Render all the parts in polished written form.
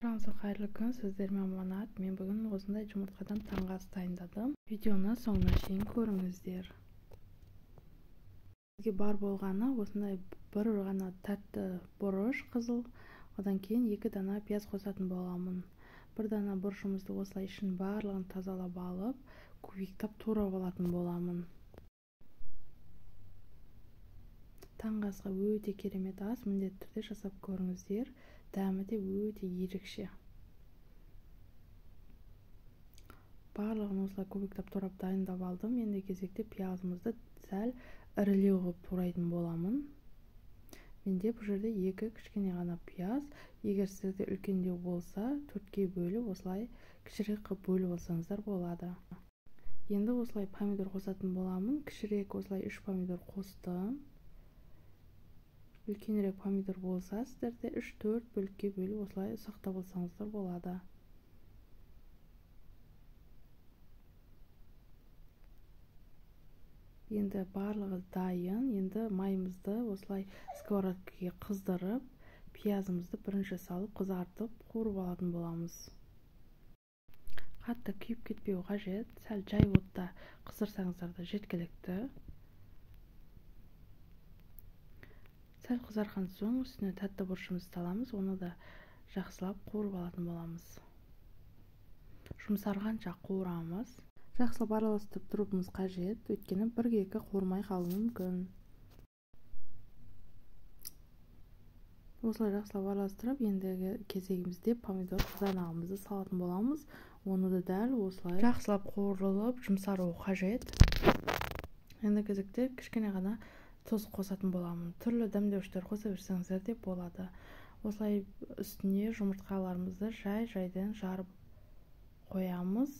Баршаңызға қайырлы күн, сіздермен Аманат. Мен бүгін осындай жұмыртқадан таңғы ас дайындадым. Видеоны соңына шейін көріңіздер. Бізге бар болғаны осындай бір ғана тәтті бұрыш қызыл, одан кейін 2 дана пияз қосатын боламын. Бір дана бұрышымызды осылай ішін барлығын тазалап алып, кубиктап турап алатын боламын. Таңғы асқа өте керемет ас, міндетті түрде жасап көріңіздер. Дәмі де өте ерекше. Барлығын осылай кубиктап турап дайындап алдым. Енді кезекте пиязымызды сәл ірілеу қылып турайтын боламын. Менде бұл жерде 2 кішкене ғана пияз. Егер сізде үлкендеу болса, 4-ке бөліп осылай кішірек қылып бөліп алсаңыздар болады. Енді осылай помидор қосатын боламын. Кішірек осылай 3 помидор қостым. Үлкенірек помидор болса, сіздерде 3-4 бөлікке бөліп осылай ұсақтап алсаңыздар болады. Енді барлығы дайын. Енді майымызды осылай сковородкаға қыздырып, пиязымызды бірінші салып қызартып, қуырып алатын боламыз. Қатты күйіп кетпеу қажет. Сәл жай отта қыздырсаңыздар да жеткілікті. Сәл қызарған соң үстіне тәтті бұрышымызды саламыз, оны да жақсылап қуырып алатын боламыз. Жұмсарғанша қуырамыз. Жақсылап араластырып тұруымыз қажет, өйткені бір-екі қуырмай қалуы мүмкін. Осылай жақсылап араластырып, ендігі кезегімізде помидор қызанағымызды салатын боламыз. Оны да дәл осылай жақсылап қуырылып, жұмсаруы қажет. Енді кезекте кішкене ғана тұз қосатын боламын. Түрлі дәмдеуіштер қоса берсеңіздер де болады. Осылай үстіне жұмыртқаларымызды жай-жайдан жарып қоямыз.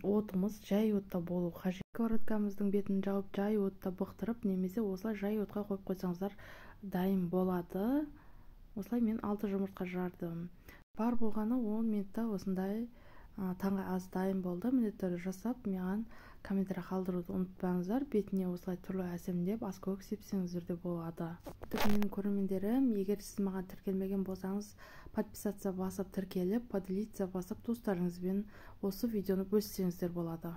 Отымыз жай отта болу қажет. Сковородкамыздың бетін жауып жай отта бұқтырып, немесе осылай жай отқа қойып қойсаңыздар дайын болады. Осылай мен 6 жұмыртқа жардым. Бар болғаны 10 минутта осындай таңғы ас дайын болды. Міндетті түрде жасап, маған комментарий қалдыруды ұмытпаңыздар. Бетіне осылай түрлі әсемдеп аскөк сепсеңіздер де болады. Менің көрермендерім, егер сіз маған тіркелмеген болсаңыз, подписаться басып тіркеліп, поделиться басып туыстарыңызбен осы видеоны бөліссеңіздер болады.